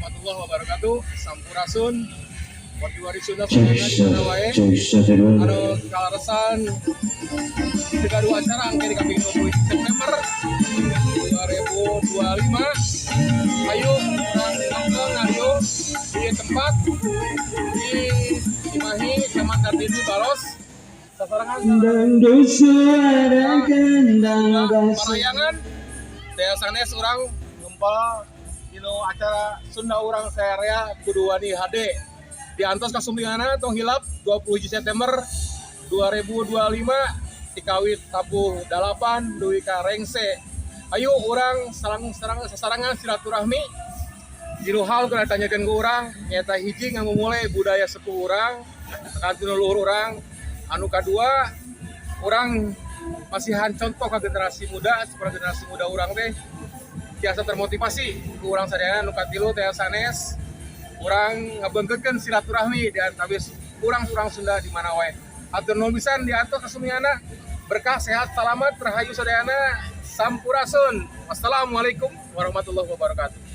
Warahmatullahi wabarakatuh. Sampurasun. Wargi-wargi Sunda sadayana di mana wae. Anu kaleresan tiga dua acara angke di kaping 20 September 2025. Ayo urang nongkrong ngariung di tempat di Cimahi, Taman Kartini, Baros. Sasarengan Dangdut suara kendang basah. Parayangan saya sanes urang ngumpul dina acara Sunda Urang Saarea Kudu Wani HD diantos kasumpinganana. Tong hilap, 20 September 2025 dikawit tabuh 8 dugi ka rengse. Ayo urang sarang sarang sasarengan silaturahmi. Jero hal kena tanyakeun ke urang nyata hiji ngamumule budaya sepuh urang kantun leluhur urang. Anu kadua, urang masihan contoh ke generasi muda seperti generasi muda urang teh biasa termotivasi ku urang sadayana. Nu katilu teh sanes urang ngabeungkeutkeun silaturahmi di antawis urang-urang Sunda di mana wae. Hatur nuhun pisan, diantos kasumpinganana. Berkah, sehat, salamat, rahayu sadayana. Sampurasun. Wassalamualaikum warahmatullahi wabarakatuh.